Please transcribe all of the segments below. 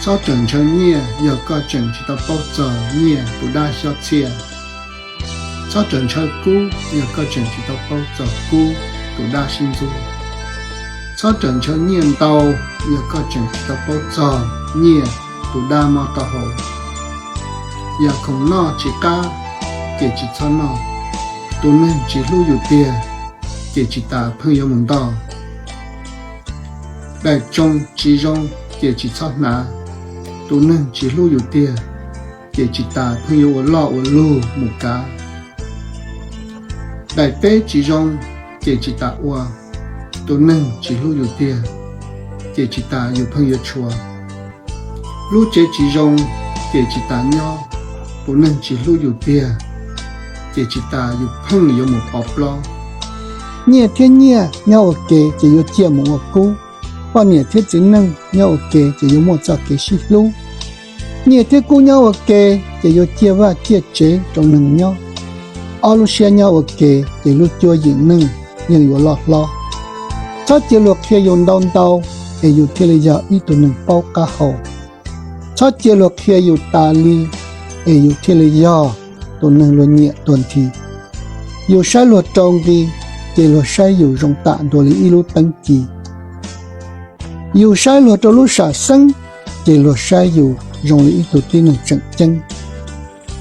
Txhob rawm ntshaw nyiaj yog koj tseem tsis tau paub txog nyiaj tus dab xyob txhiaj. Txhob rawm ntshaw kub yog koj tseem tsis tau paub txog kub tus dab sib ntxub. Txhob rawm ntshaw nyiaj ntau yog koj tseem tsis tau paub txog nyiaj tus dab mob taub hau. Yam khoom noj tsis qab ces tsis txhob noj, tus neeg tsis hlub yus tiag ces tsis tas pheej yuav mus ntoj. Daim tsoo tsis zoo ces tsis txhob hnav, tus neeg tsis hlub yus tiag ces tsis tas pheej yuav ua loj ua lug mus kav. Daim teb tsis zoo ces tsis tas ua, tus neeg tsis hlub yus tiag ces tsis tas yus pheej yuav tshua. Lub tsev tsis zoo ces tsis tas nyob, tus neeg tsis hlub yus tiag ces tsis tas yus pheej yuav mus pov plob. Nyiaj thiab nyiaj nyob ua ke ces yuav ciaj mus ua kub, poj niam thiab txiv neej nyob ua ke ces yuav muaj txoj kev sib hlub. Nyiaj thiab kub nyob ua ke ces yuav ciaj vaj ciaj tsev rau neeg nyob. Ob lub siab nyob ua ke ces lub cuab yim neej yeej yuav loj hlob. Txhob cia luag qhia yus ntau ntau es yus thiaj li yog ib tug neeg paub qab hau. Txhob cia luag qhia yus tas li es yus thiaj li yog tus neeg luag nyiam tuag nthi. Yus saib luag rau nqi ces luag saib yus zoo tam nrua li ib lub teeb ci. Yus saib luag rau lub sam xeeb ces luag saib yus zoo li ib tug tib neeg tseem ceeb.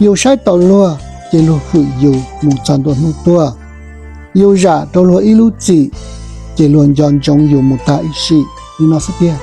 Yus saib tau luag ces luag hwm yus mus txog ntua hnub tuag. Yus zam rau luag ib lub txim ces luag nco ntsoov yus mus tag ib sim li no xwb tiag.